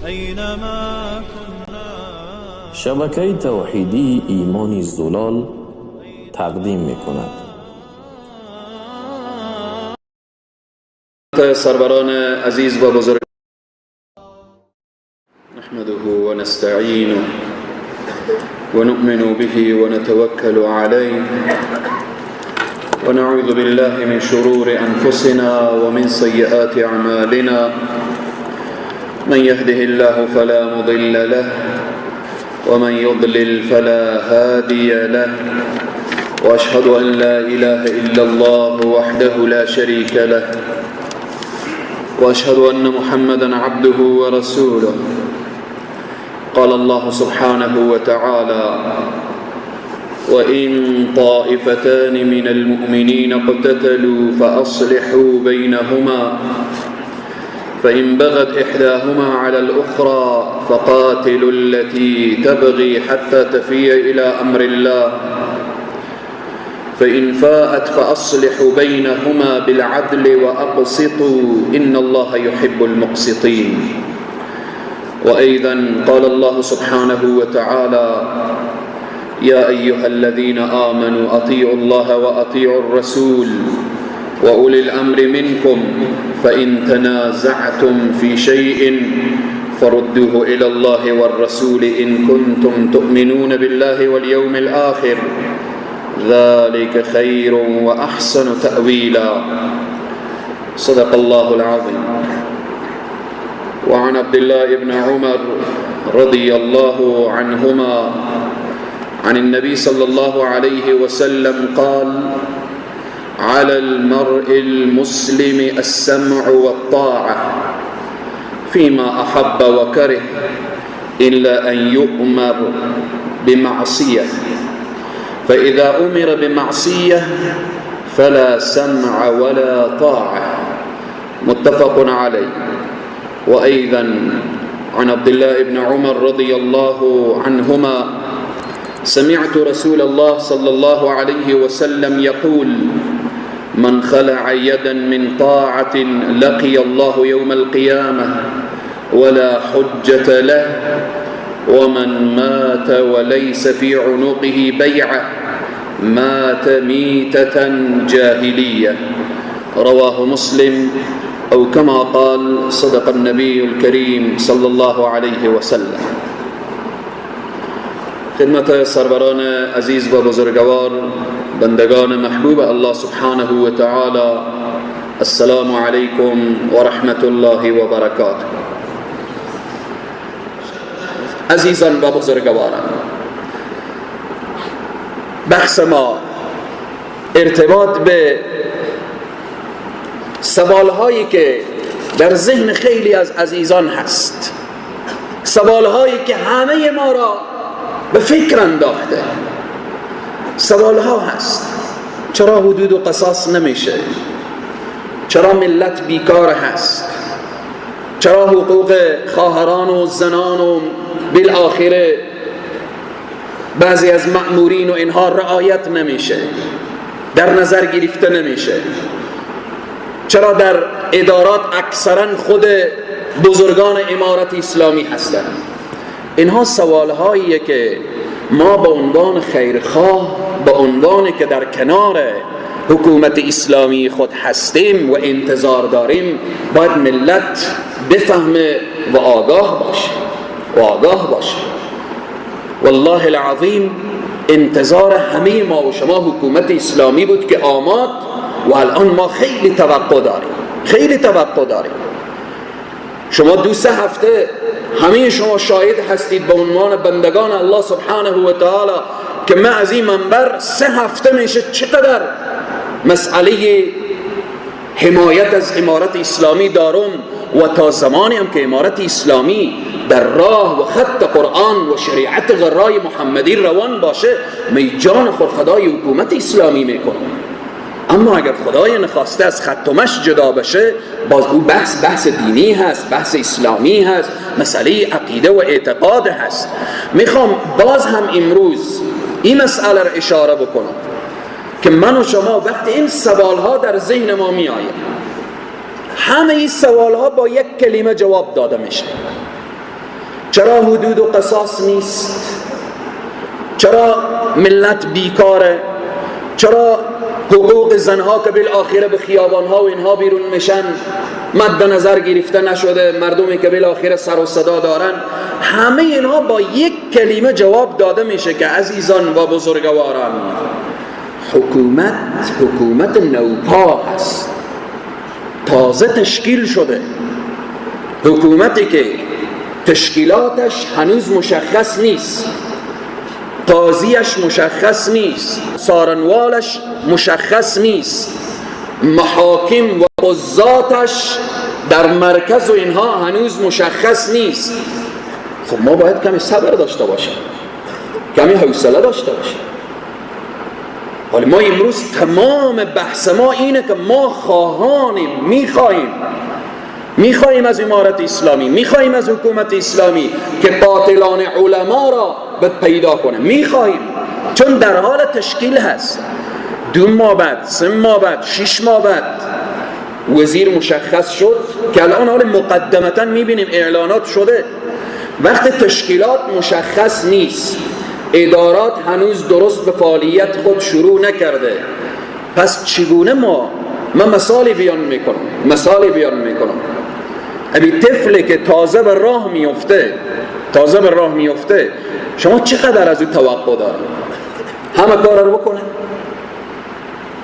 أينما كنا. شبکه توحیدی ایمان زلال تقدیم میکند. سروران عزیز و بزرگ، نحمده ونستعینه ونؤمن به ونتوکل علیه ونعوذ بالله من شرور انفسنا ومن سیئات اعمالنا، من يهده الله فلا مضل له ومن يضلل فلا هادي له، واشهد ان لا اله الا الله وحده لا شريك له، واشهد ان محمدا عبده ورسوله. قال الله سبحانه وتعالى: وإن طائفتان من المؤمنين اقتتلوا فأصلحوا بينهما فإن بغت إحداهما على الأخرى فقاتلوا التي تبغي حتى تفيء إلى أمر الله، فإن فاءت فأصلحوا بينهما بالعدل وأقسطوا إن الله يحب المقسطين. وأيضا قال الله سبحانه وتعالى: يا أيها الذين آمنوا أطيعوا الله وأطيعوا الرسول وأولي الأمر منكم، فإن تنازعتم في شيء فردوه إلى الله والرسول إن كنتم تؤمنون بالله واليوم الآخر، ذلك خير وأحسن تأويلا. صدق الله العظيم. وعن عبد الله بن عمر رضي الله عنهما عن النبي صلى الله عليه وسلم قال: على المرء المسلم السمع والطاعة فيما أحب وكره، إلا أن يؤمر بمعصية، فإذا أمر بمعصية فلا سمع ولا طاعة. متفق عليه. وأيضا عن عبد الله بن عمر رضي الله عنهما: سمعت رسول الله صلى الله عليه وسلم يقول: من خلع يدا من طاعة لقي الله يوم القيامة ولا حجة له، ومن مات وليس في عنقه بيعة مات ميتة جاهلية. رواه مسلم، أو كما قال صدق النبي الكريم صلى الله عليه وسلم. خدمت سروران عزیز و بزرگوار، بندگان محبوب الله سبحانه و تعالی، السلام علیکم و رحمت الله و برکاته. عزیزان و بزرگواران، بحث ما ارتباط به سوالهایی که در ذهن خیلی از عزیزان هست، سوالهایی که همه ما را به فکر انداخته، سوالها هست: چرا حدود و قصاص نمیشه؟ چرا ملت بیکار هست؟ چرا حقوق خواهران و زنان و بالآخره بعضی از مأمورین و اینها رعایت نمیشه، در نظر گرفته نمیشه؟ چرا در ادارات اکثرا خود بزرگان امارت اسلامی هستند؟ اینها سوالهاییه که ما به عنوان خیرخواه، به عنوان که در کنار حکومت اسلامی خود هستیم و انتظار داریم، باید ملت بفهمه و آگاه باشه، و آگاه باشه. والله العظیم انتظار همه ما و شما حکومت اسلامی بود که آمد، و الان ما خیلی توقع داریم، خیلی توقع داریم. شما 2-3 هفته همه شما شاهد هستید به عنوان بندگان الله سبحانه و تعالی که من از این منبر 3 هفته میشه چقدر مسئله حمایت از امارت اسلامی دارم، و تا زمانی هم که امارت اسلامی در راه و خط قرآن و شریعت غرای محمدی روان باشه، می جان خود خدای حکومت اسلامی میکنم. اما اگر خدای نخواسته از خط و مش جدا بشه، باز او بحث دینی هست، بحث اسلامی هست، مسئله عقیده و اعتقاد هست. میخوام باز هم امروز این مسئله را اشاره بکنم که من و شما وقتی این سوالها در ذهن ما می آید، همه این سوالها با یک کلمه جواب داده میشه. چرا حدود و قصاص نیست؟ چرا ملت بیکاره؟ چرا حقوق زنها که بالآخره به خیابانها و اینها بیرون میشن مد نظر گرفته نشده؟ مردمی که بالآخره سر و صدا دارن، همه اینها با یک کلمه جواب داده میشه که عزیزان و بزرگواران، حکومت حکومت نوپا هست، تازه تشکیل شده، حکومتی که تشکیلاتش هنوز مشخص نیست، قاضیش مشخص نیست، سارنوالش مشخص نیست، محاکم و قضاتش در مرکز و اینها هنوز مشخص نیست. خب ما باید کمی صبر داشته باشیم، کمی حوصله داشته باشیم. حالا ما امروز تمام بحث ما اینه که ما خواهانیم، میخواهیم از امارت اسلامی، میخواهیم از حکومت اسلامی که قاتلان علما را به پیدا کنه، میخواهیم، چون در حال تشکیل هست. 2 ماه بعد، 3 ماه بعد، 6 ماه بعد وزیر مشخص شد که الان حال مقدمتا میبینیم اعلانات شده. وقت تشکیلات مشخص نیست، ادارات هنوز درست به فعالیت خود شروع نکرده، پس چگونه من مثالی بیان میکنم، ابی طفلی که تازه به راه میفته، شما چقدر از او توقع دارید همه کار رو بکنه؟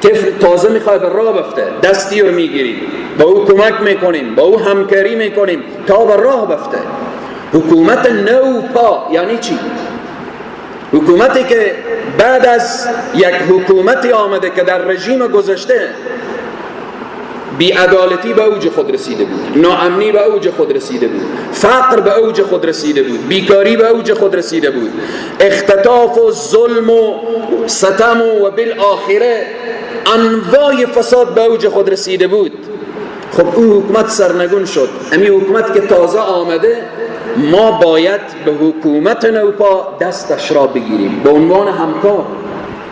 طفل تازه میخواد به راه بفته، دستی رو میگیریم، با او کمک میکنیم، با او همکاری میکنیم تا به راه بفته. حکومت نوپا یعنی چی؟ حکومتی که بعد از یک حکومتی آمده که در رژیم گذشته بی‌عدالتی به اوج خود رسیده بود، ناامنی به اوج خود رسیده بود، فقر به اوج خود رسیده بود، بیکاری به اوج خود رسیده بود، اختطاف و ظلم و ستم و بالآخره انواع فساد به اوج خود رسیده بود. خب او حکومت سرنگون شد. امی حکومت که تازه آمده، ما باید به حکومت نوپا دستش را بگیریم، به عنوان همکار،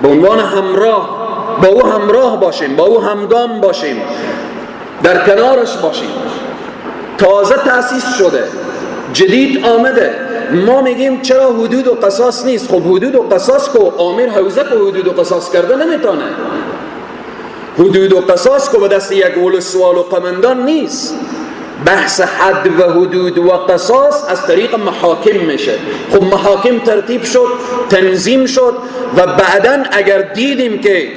به عنوان همراه، با او همراه باشیم، با او همگام باشیم، در کنارش باشیم. تازه تأسیس شده، جدید آمده. ما میگیم چرا حدود و قصاص نیست؟ خب حدود و قصاص کو آمر حوزه کو حدود و قصاص کرده نمیتونه. حدود و قصاص کو به دست یک ولسوال و قمندان نیست. بحث حد و حدود و قصاص از طریق محاکم میشه. خب محاکم ترتیب شد، تنظیم شد و بعداً اگر دیدیم که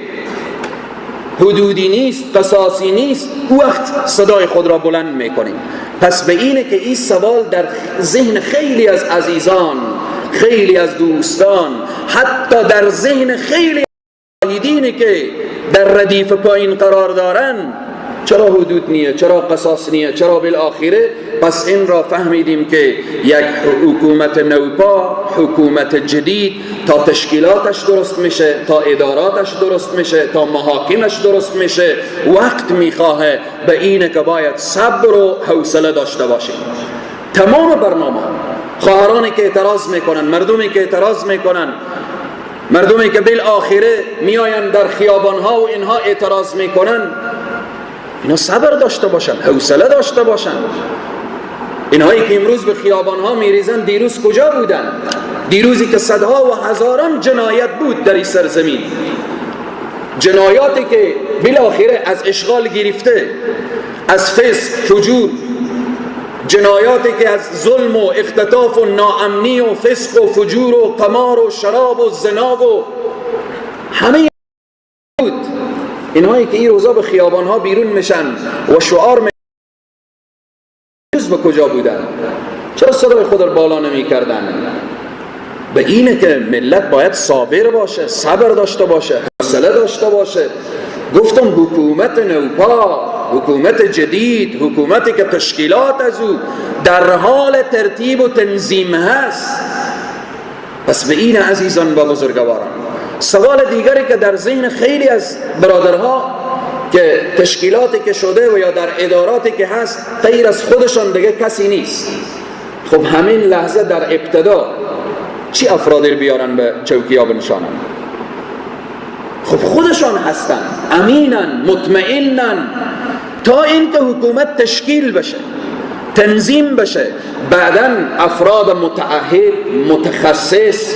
حدودی نیست، قصاصی نیست، او وقت صدای خود را بلند میکنیم. پس به اینه که این سوال در ذهن خیلی از عزیزان، خیلی از دوستان، حتی در ذهن خیلی از که در ردیف پایین قرار دارن، چرا حدود نیه، چرا قصاص نیه، چرا بالآخره؟ پس این را فهمیدیم که یک حکومت نوپا، حکومت جدید، تا تشکیلاتش درست میشه، تا اداراتش درست میشه، تا محاکمش درست میشه، وقت میخواه. به اینه که باید صبر و حوصله داشته باشیم. تمام برنامه، خواهرانی که اعتراض میکنن، مردمی که اعتراض میکنن، مردمی که بالآخره میآیند در خیابانها و اینها اعتراض میکنن، اینا صبر داشته باشن، حوصله داشته باشن. اینهایی که امروز به خیابانها میریزن دیروز کجا بودن؟ دیروزی که صدها و هزاران جنایت بود در این سرزمین، جنایاتی که بالاخره از اشغال گرفته، از فسق، فجور، جنایاتی که از ظلم و اختطاف و ناامنی و فسق و فجور و قمار و شراب و زنا و همه بود. اینهایی که این روزا به خیابانها بیرون میشن و شعار میشن، به کجا بودن؟ چرا صدای خود رو بالا نمی کردن؟ به اینه که ملت باید صابر باشه، صبر داشته باشه، حوصله داشته باشه. گفتم حکومت نوپا، حکومت جدید، حکومتی که تشکیلات از او در حال ترتیب و تنظیم هست. پس به این عزیزان و بزرگواران، سوال دیگری که در ذهن خیلی از برادرها که تشکیلاتی که شده و یا در اداراتی که هست غیر از خودشان دیگه کسی نیست، خب همین لحظه در ابتدا چی افرادی رو بیارن به چوکی ها بنشانن؟ خب خودشان هستن، امینن، مطمئنن، تا اینکه حکومت تشکیل بشه، تنظیم بشه، بعداً افراد متعهد، متخصص،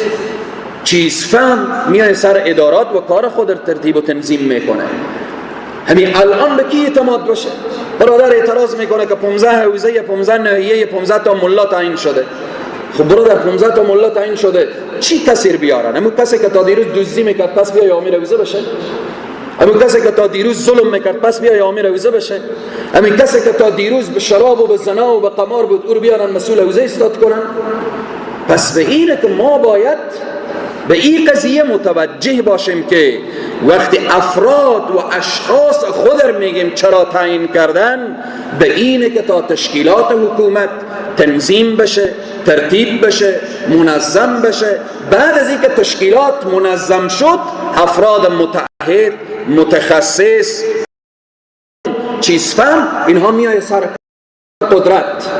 چیز فهم میای سر ادارات و کار خود ترتیب و تنظیم میکنه. همین الان به کی اعتماد باشه؟ برادر اعتراض میکنه که 15 حوزه، 15 ناحیه، 15 تا ملا تعیین شده. خب برادر 15 تا ملا تعیین شده، چی تاثیر بیارن؟ همون کسی که تا دیروز دزدی میکرد پس بیا امیر حوزه بشه، همون کسی که تا دیروز ظلم میکرد پس بیا امیر حوزه بشه، همین کسی که تا دیروز به شراب و به زنا و به قمار بود او رو بیارن مسئول حوزه استاد کنن. پس به اینه که ما باید به این قضیه متوجه باشیم که وقتی افراد و اشخاص خود رو میگیم چرا تعیین کردن، به اینه که تا تشکیلات حکومت تنظیم بشه، ترتیب بشه، منظم بشه. بعد از اینکه تشکیلات منظم شد، افراد متعهد، متخصص، چیز فهم، اینها میای سر قدرت.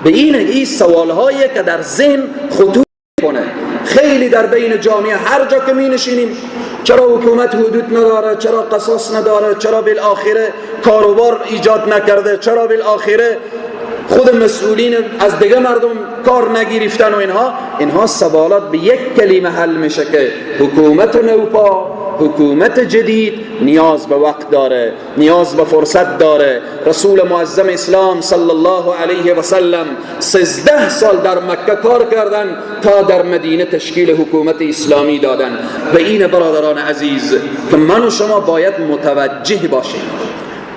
به این سوالهایی که در ذهن خطور کنه خیلی در بین جامعه، هر جا که می نشینیم چرا حکومت حدود نداره، چرا قصاص نداره، چرا بالآخره کاروبار ایجاد نکرده، چرا بالآخره خود مسئولین از دیگه مردم کار نگرفتن و اینها سوالات به یک کلمه حل میشه که حکومت نوپا، حکومت جدید نیاز به وقت داره، نیاز به فرصت داره. رسول معظم اسلام صلی الله علیه و سلم 13 سال در مکه کار کردن تا در مدینه تشکیل حکومت اسلامی دادن. و این برادران عزیز که من و شما باید متوجه باشیم،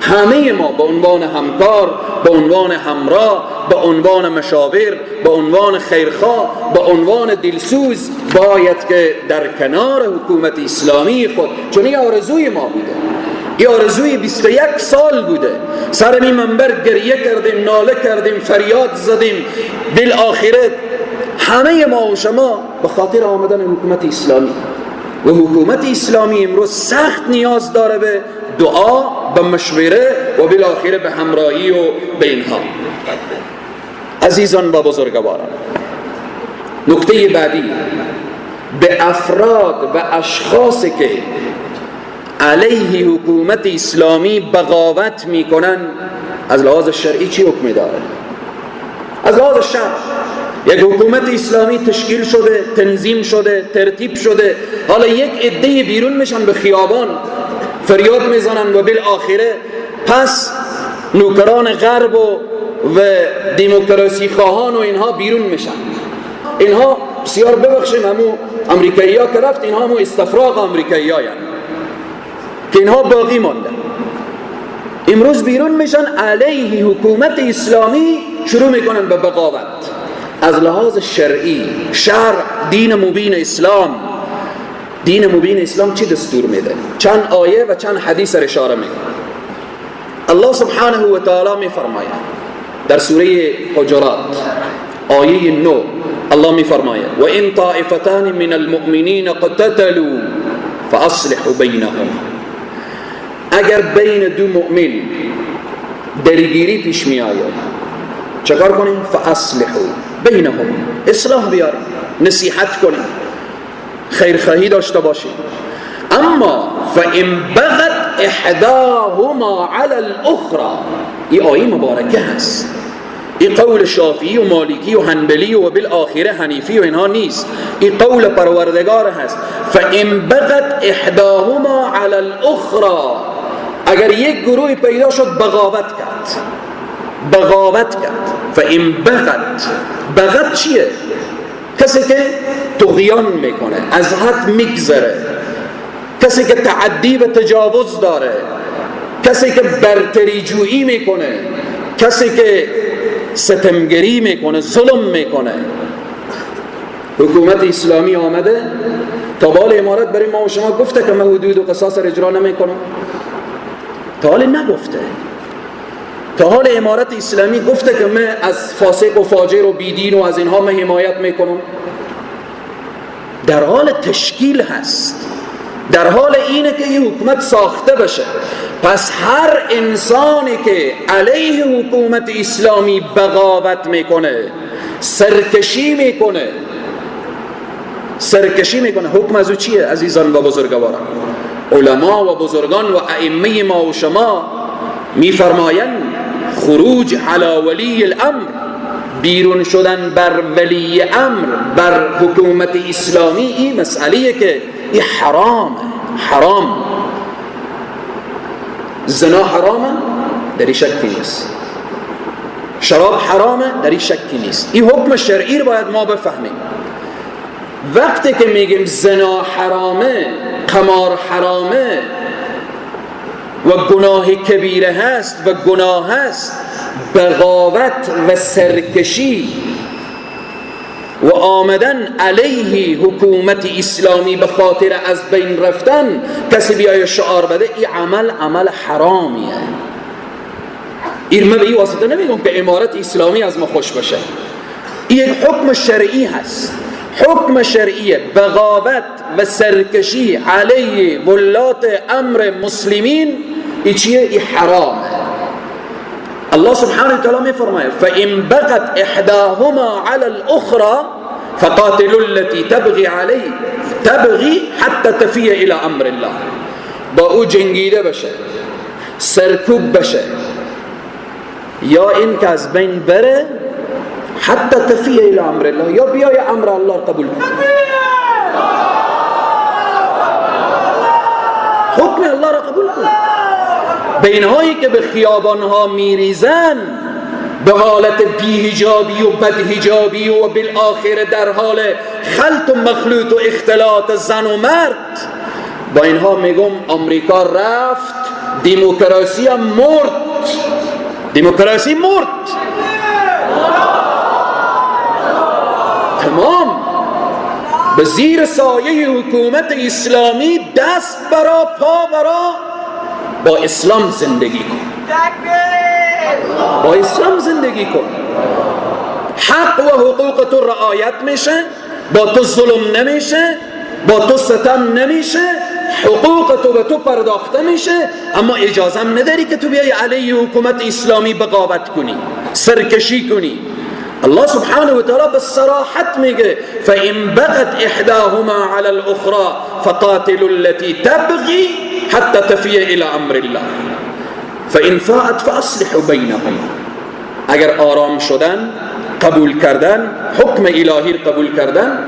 همه ما به عنوان همکار، به عنوان همراه، به عنوان مشاور، به عنوان خیرخواه، به عنوان دلسوز باید که در کنار حکومت اسلامی خود، چون این آرزوی ما بوده، این آرزوی 21 سال بوده، سر می منبر گریه کردیم، ناله کردیم، فریاد زدیم، بالآخره همه ما و شما به خاطر آمدن حکومت اسلامی. و حکومت اسلامی امروز سخت نیاز داره به دعا، به مشوره و بالاخره به همراهی و به اینها. عزیزان و بزرگواران، نکته بعدی، به افراد و اشخاصی که علیه حکومت اسلامی بغاوت میکنن از لحاظ شرعی چی حکمی داره؟ از لحاظ شرع یک حکومت اسلامی تشکیل شده، تنظیم شده، ترتیب شده، حالا یک عده بیرون میشن به خیابان فریاد میزنن و بالآخره پس نوکران غرب و دموکراسی خواهان و اینها بیرون میشن. اینها بسیار ببخشیم همو امریکایی ها که رفت، اینها همو استفراغ امریکایی ها، یعنی که اینها باقی ماندن، امروز بیرون میشن علیه حکومت اسلامی شروع میکنن به بغاوت. از لحاظ شرعی، شرع، دین مبین اسلام، دین مبین اسلام چی دستور میده؟ چند آیه و چند حدیث را اشاره میکنه. الله سبحانه و تعالی میفرماید در سوره حجرات آیه 9، الله میفرماید و ان طائفتان من المؤمنین اقتتلوا فاصلحوا بینهم. اگر بین دو مؤمن درگیری پیش می آید چکار کنیم؟ فاصلحوا بینهم، اصلاح بیاریم، نصیحت کنیم، خیرخواهی داشته باشیم. اما فان بغت احداهما علی الاخرى، این آیه مبارکه هست، این قول شافعی و مالکی و حنبلی و بالآخره حنیفی و اینها نیست، این قول پروردگار هست. فان بغت احداهما علی الاخرى، اگر یک گروه پیدا شد بغاوت کرد، بغاوت کرد. فان بغت، بغت چیه؟ کسی که طغیان میکنه، از حد میگذره، کسی که تعدی و تجاوز داره، کسی که برتری جویی میکنه، کسی که ستمگری میکنه، ظلم میکنه. حکومت اسلامی آمده تا بال امارت برای ما و شما گفته که من حدود و قصاص را اجرا نمیکنم؟ تا حال نگفته. تا حال امارت اسلامی گفته که من از فاسق و فاجر و بیدین و از اینها من حمایت میکنم؟ در حال تشکیل هست، در حال اینه که این حکومت ساخته بشه. پس هر انسانی که علیه حکومت اسلامی بغاوت میکنه، سرکشی میکنه، سرکشی میکنه، حکم از او چیه عزیزان و بزرگواران؟ علما و بزرگان و ائمه ما و شما میفرمایند خروج علی ولی الامر، بیرون شدن بر ولی امر، بر حکومت اسلامی، این مسئله که این حرامه. حرام. زنا حرامه، در این شکی نیست. شراب حرامه، در این شکی نیست. این حکم شرعی رو باید ما بفهمیم. وقتی که میگیم زنا حرامه، قمار حرامه و گناه کبیره هست و گناه هست، بغاوت و سرکشی و آمدن علیه حکومت اسلامی به خاطر از بین رفتن کسی بیای شعار بده، این عمل عمل حرامیه. این من به این واسطه نمیگم که امارت اسلامی از ما خوش باشه. این یک حکم شرعی هست. حکم شرعیه بغاوت و سرکشی علیه ولات امر مسلمین، این چیه؟ این حرامه. الله سبحانه وتعالى میفرماید فإن بغت إحداهما على الأخرى فقاتلوا التي تبغي عليه تبغي حتى تفي إلى أمر الله. با او جنگیده بشه، سرکوب بشه، یا این که از بین بره، حتی تفی إلى أمر الله، یا بیای امر الله قبول کنه، حکم الله را قبول کنه. بینهایی که به خیابانها میریزن به حالت بی‌حجابی و بدحجابی و بالآخره در حال خلط و مخلوط و اختلاط زن و مرد، با اینها میگم آمریکا رفت، دموکراسی هم مرد، دموکراسی مرد تمام. به زیر سایه حکومت اسلامی دست برا پا برا، با اسلام زندگی کن، با اسلام زندگی کن. حق و حقوق تو رعایت میشه، با تو ظلم نمیشه، با تو ستم نمیشه، حقوق تو به تو پرداخته میشه، اما اجازه هم نداری که تو بیای علیه حکومت اسلامی بغاوت کنی، سرکشی کنی. الله سبحانه و تعالی بالصراحت میگه فإن بغت إحداهما على الأخرى فقاتلوا التي تبغي حتى تفي إلى أمر الله فإن فاءت فأصلحوا بينهما. اگر آرام شدن، قبول کردن، حکم الهی قبول کردن،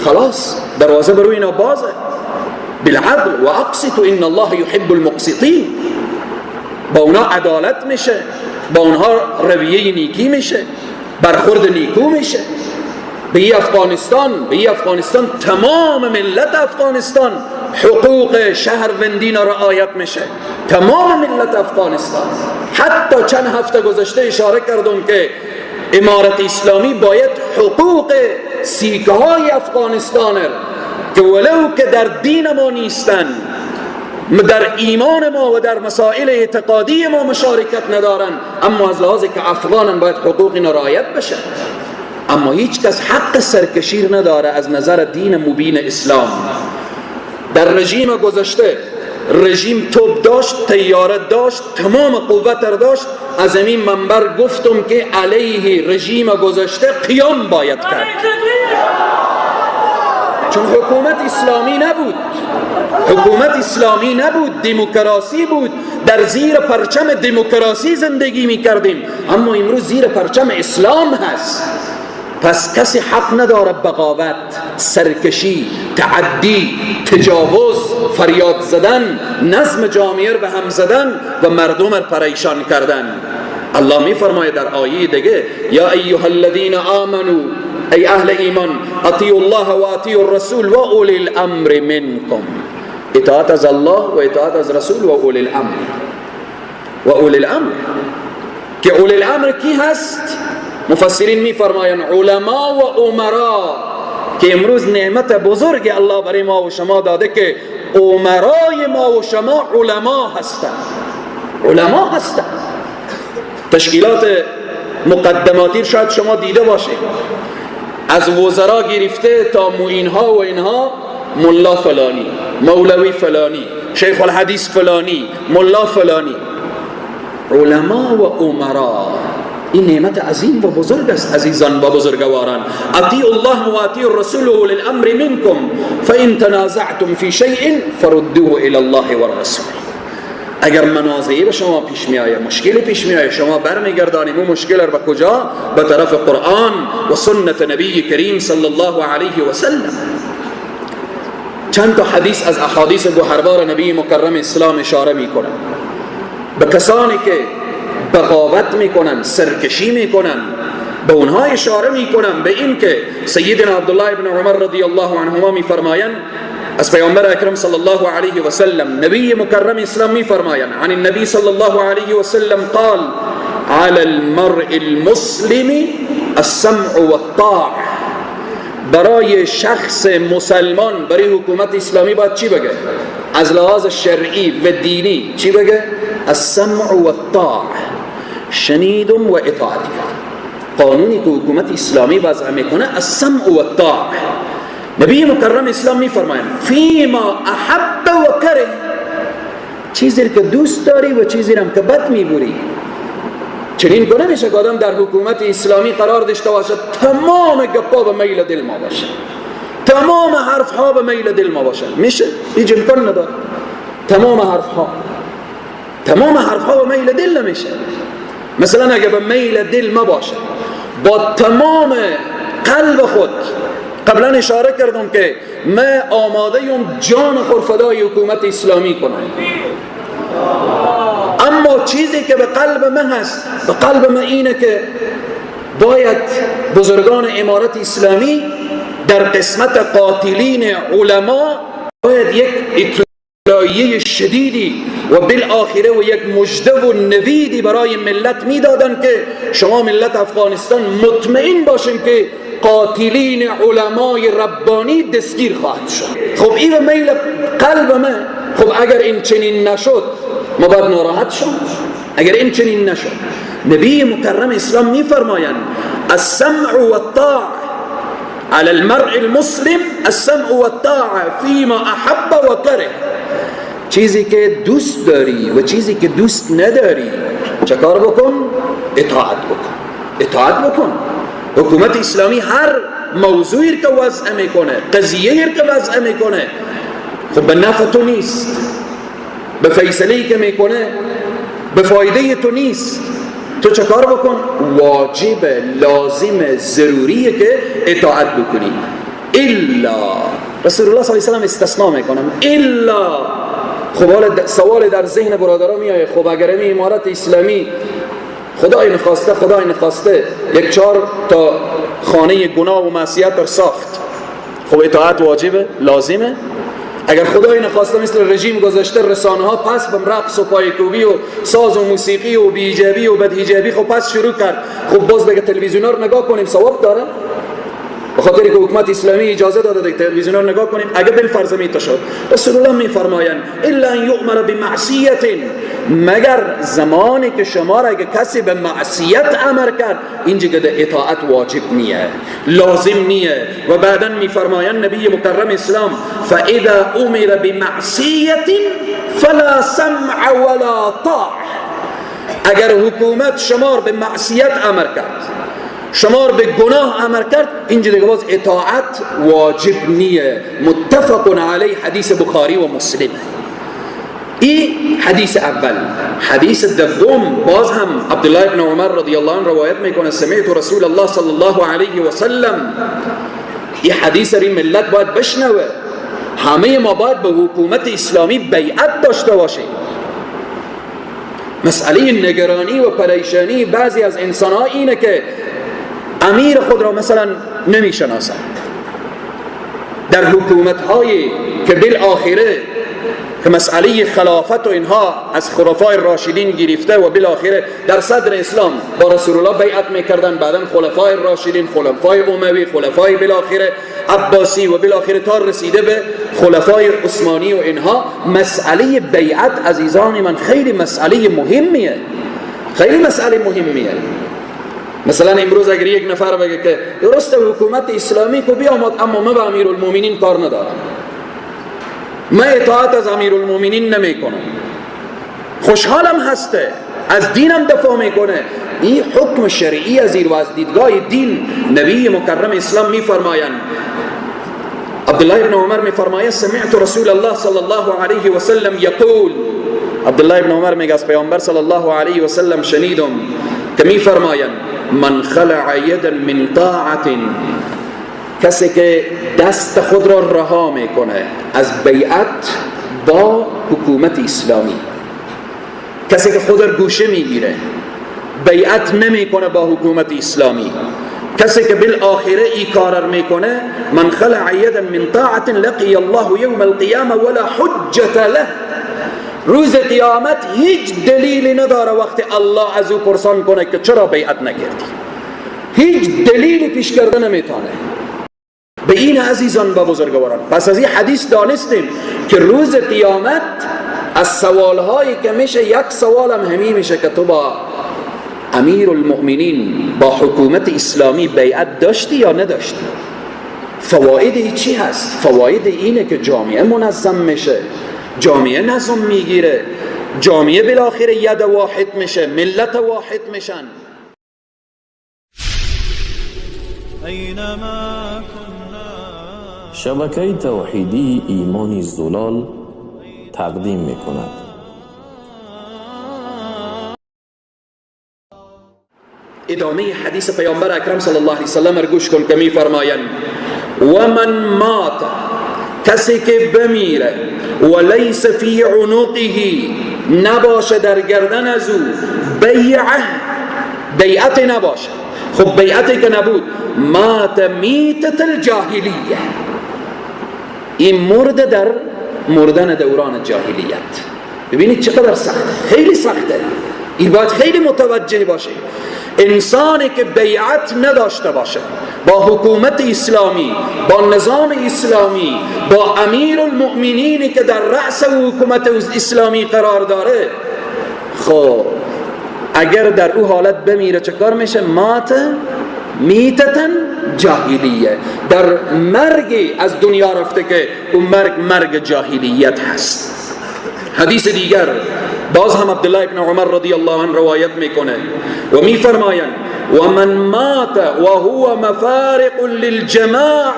خلاص دروازه بروی اینا بازه. بالعدل و اقسطوا ان الله يحب المقسطین. با اونا عدالت میشه، با اونها رویه نیکی میشه، برخورد نیکو میشه. به افغانستان، به افغانستان تمام ملت افغانستان حقوق شهروندی رعایت میشه، تمام ملت افغانستان. حتی چند هفته گذشته اشاره کردم که امارت اسلامی باید حقوق سیکه های افغانستان که ولو که در دین ما نیستن، در ایمان ما و در مسائل اعتقادی ما مشارکت ندارن، اما از لحاظ که افغانن باید حقوق اینا رعایت بشه. اما هیچ کس حق سرکشی نداره از نظر دین مبین اسلام. در رژیم گذشته رژیم توپ داشت، طیاره داشت، تمام قوت را داشت. از این منبر گفتم که علیه رژیم گذشته قیام باید کرد، چون حکومت اسلامی نبود، حکومت اسلامی نبود، دموکراسی بود. در زیر پرچم دموکراسی زندگی می کردیم، اما امروز زیر پرچم اسلام هست. پس کسی حق نداره بغاوت، سرکشی، تعدی، تجاوز، فریاد زدن، نظم جامعه به هم زدن و مردم را پریشان کردن. الله می فرماید در آیه دیگه یا ایها الذین آمنوا، ای اهل ایمان، اطیعوا الله و اطیعوا الرسول و اولی الامر منکم. اطاعت از الله و اطاعت از رسول و اولی الامر. و اولی الامر که اولی الامر کی هست؟ مفسرین میفرمایند علما و امرا، که امروز نعمت بزرگ الله برای ما و شما داده که امرای ما و شما علما هستند، علما هستند. تشکیلات مقدماتی شاید شما دیده باشید، از وزرا گرفته تا معینها و اینها، ملا فلانی، مولوی فلانی، شیخ الحدیث فلانی، ملا فلانی. علما و امرا، این نعمت عظیم و بزرگ است عزیزان و بزرگواران. اطیعوا الله و اطیعوا الرسول و اولی الامر منکم فان تنازعتم فی شیء فردوه الی الله والرسول. اگر منازعه به شما پیش می آید، مشکل پیش می آید، شما برمیگردانیم اون مشکل رو به کجا؟ به طرف قرآن و سنت نبی کریم صلی الله علیه و سلم. چند تا حدیث از احادیث گوهربار نبی مکرم اسلام اشاره میکنم به کسانی که بغاوت میکنن، سرکشی میکنن، به اونها اشاره میکنم به این که سیدنا عبدالله ابن عمر رضی الله عنهما میفرمایند از پیامبر اکرم صلی الله علیه و سلم، نبی مکرم اسلام میفرمایند عن النبی صلی الله علیه و سلم قال على المرء المسلم السمع والطاعه. برای شخص مسلمان، برای حکومت اسلامی باید چی بگه؟ از لحاظ شرعی و دینی چی بگه؟ السمع والطاعه، شنیدم و اطاعت کرد. قانونی که حکومت اسلامی وضع میکنه السمع والطاعه. نبی مکرم اسلام میفرمایند فیما احب و کره، چیزی که دوست داری و چیزی هم که بد میبری. چنین کنه نمیشه که آدم در حکومت اسلامی قرار داشته باشد تمام گپا به میل دل ما باشه، تمام حرف ها به میل دل ما باشه. میشه؟ هیچ امکان نداره. تمام حرف ها، تمام حرف ها به میل دل نمیشه. مثلا اگه به میل دل ما باشه با تمام قلب خود، قبلا اشاره کردم که من آماده ایم جان خود فدای حکومت اسلامی کنم، اما چیزی که به قلب من هست، به قلب من اینه که باید بزرگان امارت اسلامی در قسمت قاتلین علما باید یک اطلاعیه شدیدی و بالآخره و یک مژده و نویدی برای ملت میدادن که شما ملت افغانستان مطمئن باشین که قاتلین علمای ربانی دستگیر خواهد شد. خب این میل قلب من. خب اگر این چنین نشد ما باید ناراحت شد. اگر این چنین نشد، نبی مکرم اسلام میفرمایند السمع والطاعه على المرء المسلم السمع والطاعه فيما احب وكره. چیزی که دوست داری و چیزی که دوست نداری چه کار بکن؟ اطاعت بکن، اطاعت بکن. حکومت اسلامی هر موضوعی که وضع میکنه، قضیه که وضع میکنه، خب به نفع تو نیست، به فیصله‌ای که میکنه به فایده تو نیست، تو چه کار بکن؟ واجب، لازم، ضروریه که اطاعت بکنی. الا رسول الله صلی الله علیه و سلم استثناء میکنم، الا. خب حالا سوال در ذهن برادران میایه، خب اگر این امارت اسلامی خدای نخواسته، خدای نخواسته یک 4 تا خانه گناه و معصیت را ساخت، خب اطاعت واجبه، لازمه؟ اگر خدای نخواسته مثل رژیم گذشته رسانه ها پس به رقص و پایکوبی و ساز و موسیقی و بی‌حجابی و بدحجابی خب پس شروع کرد، خب باز دیگه تلویزیون ها رو نگاه کنیم ثواب داره؟ به خاطر که حکومت اسلامی اجازه داده دیگه تلویزیون ها رو نگاه کنیم. اگر بالفرض میتشد، رسول الله میفرمایند الا ان یؤمر بمعصیت، مگر زمانی که شما را اگه کسی به معصیت امر کرد، اینجا که اطاعت واجب نیه، لازم نیه. و بعدا میفرمایند نبی مکرم اسلام فاذا امر بمعصیت فلا سمع ولا طاعه. اگر حکومت شما را به معصیت امر کرد، شما را به گناه امر کرد، اینجا دیگه باز اطاعت واجب نیه. متفق علیه، حدیث بخاری و مسلم. این حدیث اول. حدیث دوم باز هم عبدالله ابن عمر رضی الله عنه روایت میکنه سمعت رسول الله صلی الله علیه و سلم. این حدیث را ملت باید بشنوه، همه ما باید به حکومت اسلامی بیعت داشته باشیم. مسئله نگرانی و پریشانی بعضی از انسانها اینه که امیر خود را مثلا نمیشناسند. در حکومت هایی که بالآخره که مسئله خلافت و اینها از خلفای راشدین گرفته و بالاخره در صدر اسلام با رسول الله بیعت میکردن، بعدا خلفای راشدین، خلفای اموی، خلفای بالاخره عباسی و بالاخره تا رسیده به خلفای عثمانی و اینها، مسئله بیعت عزیزان من خیلی مسئله مهمیه، خیلی مسئله مهمیه. مثلا امروز اگر یک نفر بگه که درست حکومت اسلامی کو بیامد اما من به امیرالمومنین کار ندارم، من اطاعت از امیرالمومنین نمی کنم، خوشحالم هسته، از دینم دفاع میکنه، این حکم شرعی از و از دیدگاه دین نبی مکرم اسلام میفرمایند. عبدالله ابن عمر میفرماید سمعت رسول الله صلی الله علیه و سلم یقول، عبدالله ابن عمر میگه از پیامبر صلی الله علیه و سلم شنیدم که میفرمایند من خلع یدا من طاعت، کسی که دست خود را رها میکنه از بیعت با حکومت اسلامی، کسی که خود را گوشه میگیره بیعت نمیکنه با حکومت اسلامی، کسی که بالآخره ای کار میکنه، من خلع یدا من طاعت لقی الله یوم القیامه ولا حجة له، روز قیامت هیچ دلیلی نداره وقتی الله از او پرسان کنه که چرا بیعت نکردی، هیچ دلیلی پیش کرده نمیتونه. به این عزیزان و بزرگواران، پس از این حدیث دانستیم که روز قیامت از سوالهایی که میشه یک سوال هم همی میشه که تو با امیر المؤمنین با حکومت اسلامی بیعت داشتی یا نداشتی. فواید چی هست؟ فواید اینه که جامعه منظم میشه، جامعه نظم میگیره، جامعه بالاخره ید واحد میشه، ملت واحد میشن. شبکه توحیدی ایمان زلال تقدیم میکند. ادامه حدیث پیامبر اکرم صلی الله علیه وسلم را گوش کن که میفرمایند و من مات، کسی که بمیره و لیس فی عنقه، نباشه در گردن از او بیعه، بیعت نباشه. خب بیعتی که نبود، مات میتت الجاهلیه، این مرد در مردن دوران جاهلیت. ببینید چقدر سخته، خیلی سخته، این باید خیلی متوجه باشه. انسانی که بیعت نداشته باشه با حکومت اسلامی، با نظام اسلامی، با امیر المؤمنینی که در رأس حکومت اسلامی قرار داره، خب اگر در او حالت بمیره چه کار میشه؟ مات میتتن جاهلیه، در مرگی از دنیا رفته که اون مرگ مرگ جاهلیت هست. حدیث دیگر باز هم عبدالله ابن عمر رضی الله عنه روایت میکنه و میفرمایند و من مات و هو مفارق للجماعه.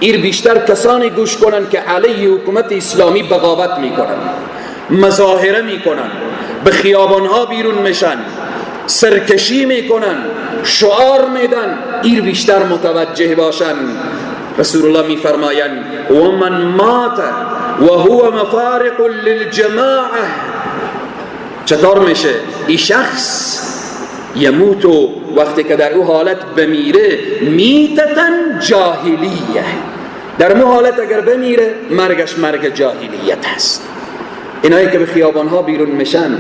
ایر بیشتر کسانی گوش کنن که علیه حکومت اسلامی بغاوت میکنن، مظاهره میکنن، به خیابانها بیرون میشن، سرکشی میکنن، شعار میدن، ایر بیشتر متوجه باشن. رسول الله میفرمایند و من مات و هو مفارق للجماعه، چطور میشه؟ این شخص یموت، وقتی که در او حالت بمیره، میتتن جاهلیه، در او حالت اگر بمیره مرگش مرگ جاهلیت هست. اینایی که به خیابانها بیرون میشن،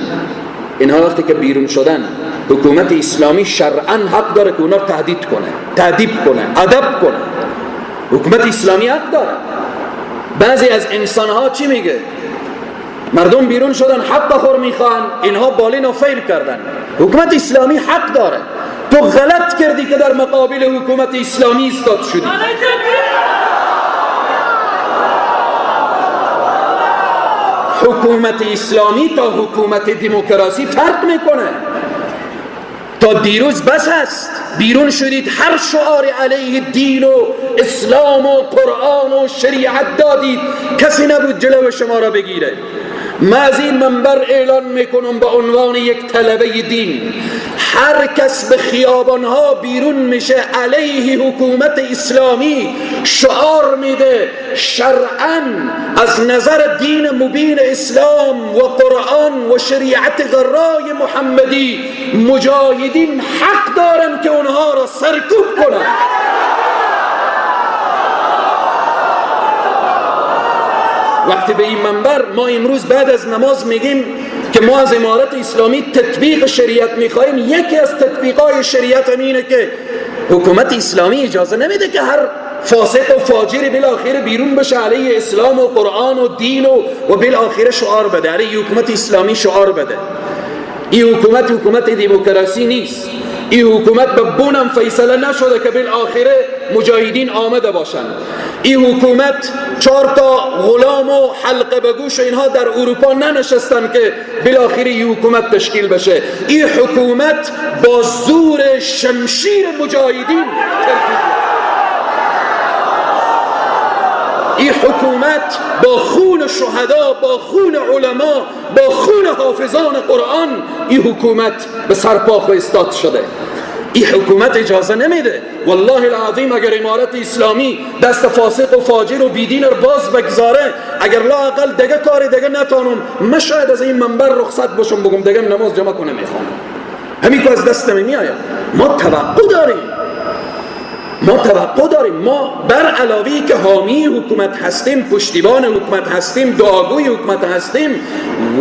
اینها وقتی که بیرون شدن، حکومت اسلامی شرعاً حق داره که اونا تهدید کنه، تهدیب کنه، ادب کنه. حکومت اسلامی حق داره. بعضی از انسانها چی میگه؟ مردم بیرون شدن حق خور میخوان، اینها بالین و فیر کردن. حکومت اسلامی حق داره. تو غلط کردی که در مقابل حکومت اسلامی ایستاد شدی. حکومت اسلامی تا حکومت دموکراسی فرق میکنه. تا دیروز بس هست بیرون شدید هر شعار علیه دین و اسلام و قرآن و شریعت دادید، کسی نبود جلو شما را بگیره. ما از این منبر اعلان میکنم به عنوان یک طلبه دین، هر کس به خیابانها بیرون میشه علیه حکومت اسلامی شعار میده، شرعاً از نظر دین مبین اسلام و قرآن و شریعت غرای محمدی مجاهدین حق دارن که اونها را سرکوب کنن. وقتی به این منبر ما امروز بعد از نماز میگیم که ما از امارت اسلامی تطبیق شریعت میخواهیم، یکی از تطبیقای شریعت هم اینه که حکومت اسلامی اجازه نمیده که هر فاسق و فاجر بالاخره بیرون بشه علیه اسلام و قرآن و دین و بالاخره شعار بده، علیه حکومت اسلامی شعار بده. این حکومت حکومت دموکراسی نیست. این حکومت به بونم فیصله نشده که بالاخره مجاهدین آمده باشند. این حکومت 4 تا غلام و حلقه به گوش اینها در اروپا ننشستن که بالاخره این حکومت تشکیل بشه. این حکومت با زور شمشیر مجاهدین ترکیب. این حکومت با خون شهدا، با خون علما، با خون حافظان قرآن این حکومت به سرپا استاد شده. این حکومت اجازه نمیده. والله العظیم اگر امارت اسلامی دست فاسق و فاجر و بیدین رو باز بگذاره، اگر لااقل دیگه کار دیگه نتانم، من شاید از این منبر رخصت باشم بگم دیگه نماز جمع کنه میخوام، همین که از دست میآید. ما توقع داریم، ما توقع داریم. ما بر علاوه که حامی حکومت هستیم، پشتیبان حکومت هستیم، دعاگوی حکومت هستیم،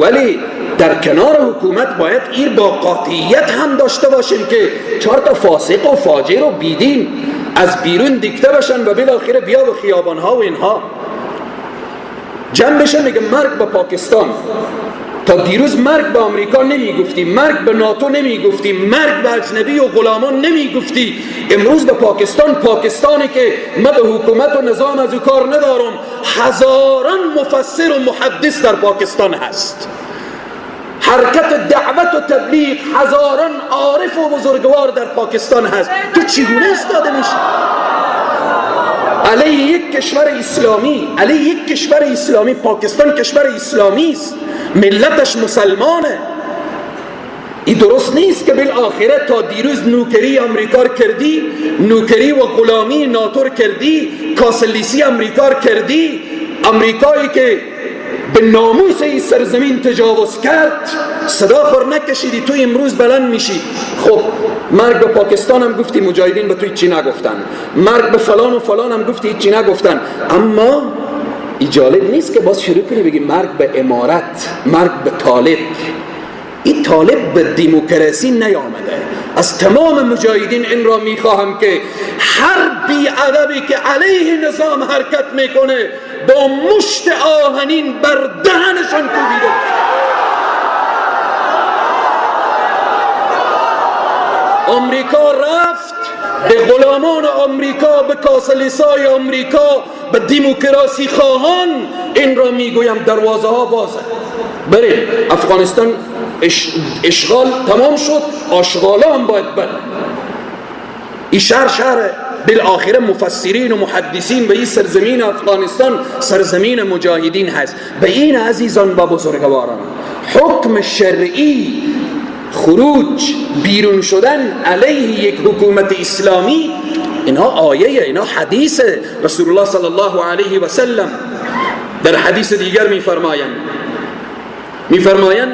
ولی در کنار حکومت باید این با قاطعیت هم داشته باشیم که 4 تا فاسق و فاجر و بیدین از بیرون دیکته باشن و بالاخره بیا و خیابانها و اینها جمع بشه. میگه مرگ به پاکستان. تا دیروز مرگ به آمریکا نمیگفتی، مرگ به ناتو نمیگفتی، مرگ به اجنبی و غلامان نمیگفتی، امروز به پاکستان، پاکستانی که من به حکومت و نظام از او کار ندارم، هزاران مفسر و محدث در پاکستان هست، حرکت دعوت و تبلیغ، هزاران عارف و بزرگوار در پاکستان هست. تو چگونه استاده میشی علیه یک کشور اسلامی؟ علیه یک کشور اسلامی. پاکستان کشور اسلامی است، ملتش مسلمانه. این درست نیست که بالآخره تا دیروز نوکری امریکا کردی، نوکری و غلامی ناتور کردی، کاسلیسی امریکا کردی، امریکایی که به ناموس این سرزمین تجاوز کرد صدا خور نکشیدی، تو امروز بلند میشی. خب مرگ به پاکستان هم گفتی، مجاهدین به توی چی نگفتن، مرگ به فلان و فلان هم گفتی، چی نگفتن. اما ای جالب نیست که باز شروع کنی بگی مرگ به امارت، مرگ به طالب. این طالب به دموکراسی نیامده. از تمام مجاهدین این را میخواهم که هر بی‌ادبی که علیه نظام حرکت میکنه با مشت آهنین بر دهنشان کوبیده. آمریکا رفت به غلامان آمریکا، به کاسلیسای آمریکا، به دموکراسی خواهان این را میگویم دروازه ها بازه، بریم. افغانستان اشغال تمام شد، آشغال هم باید بره. این شهر شهر بالآخره مفسرین و محدثین و این سرزمین افغانستان سرزمین مجاهدین هست. به این عزیزان و بزرگواران، حکم شرعی خروج، بیرون شدن علیه یک حکومت اسلامی، اینها آیه، اینها حدیث رسول الله صلی الله علیه و سلم. در حدیث دیگر میفرمایند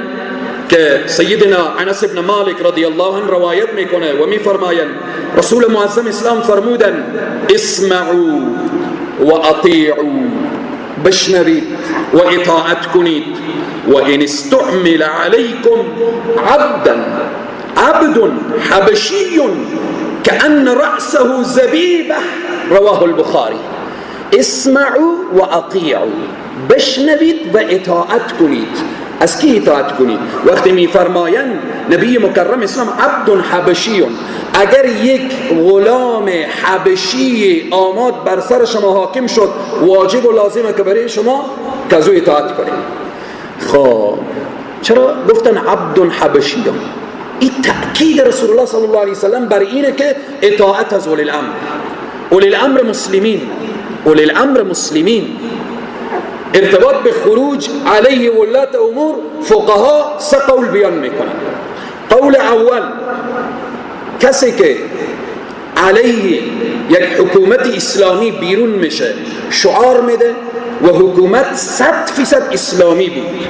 که سیدنا انس بن مالک رضی الله عنه روایت میکنه و میفرمایند رسول معظم اسلام فرمودن اسمعوا و اطیعوا، بشنوید و اطاعت کنید، و ان استعمل علیکم عبدا، عبد حبشی كأن رأسه زبیبه، رواه البخاری. اسمعوا و اطیعوا، بشنوید و اطاعت کنید. از کی اطاعت کنید؟ وقتی میفرمایند نبی مکرم اسلام عبد حبشی، اگر یک غلام حبشی آماد بر سر شما حاکم شد، واجب و لازمه که برای شما که از او اطاعت کنید. خب چرا گفتن عبد حبشی؟ این تأکید رسول الله صلی الله علیه وسلم بر اینه که اطاعت از اولی الامر، اولی الامر مسلمین، اولی الامر مسلمین. ارتباط به خروج علیه ولات امور فقها سه قول بیان میکنن. قول اول، کسی که علیه یک حکومت اسلامی بیرون میشه، شعار میده و حکومت 100% اسلامی بود،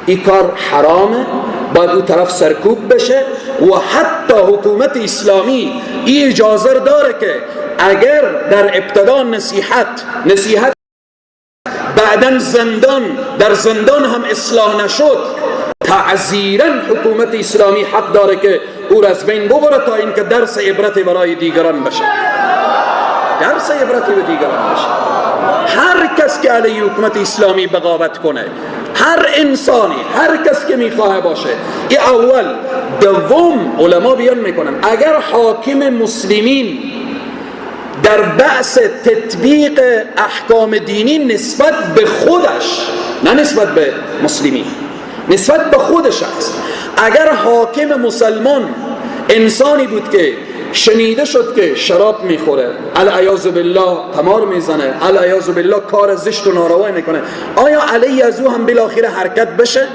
این کار حرامه، باید او طرف سرکوب بشه و حتی حکومت اسلامی این اجازه داره که اگر در ابتدا نصیحت بعدن زندان، در زندان هم اصلاح نشد، تعزیراً حکومت اسلامی حق داره که او را از بین ببره تا اینکه درس عبرت برای دیگران بشه، درس عبرت به دیگران بشه. هر کس که علیه حکومت اسلامی بغاوت کنه، هر انسانی، هر کس که میخواه باشه، این اول. دوم، علما بیان میکنن اگر حاکم مسلمین در بحث تطبیق احکام دینی نسبت به خودش، نه نسبت به مسلمین، نسبت به خود شخص، اگر حاکم مسلمان انسانی بود که شنیده شد که شراب میخوره، العیاذ بالله قمار میزنه، العیاذ بالله کار زشت و ناروایی میکنه، آیا علیه از او هم بالاخره حرکت بشه؟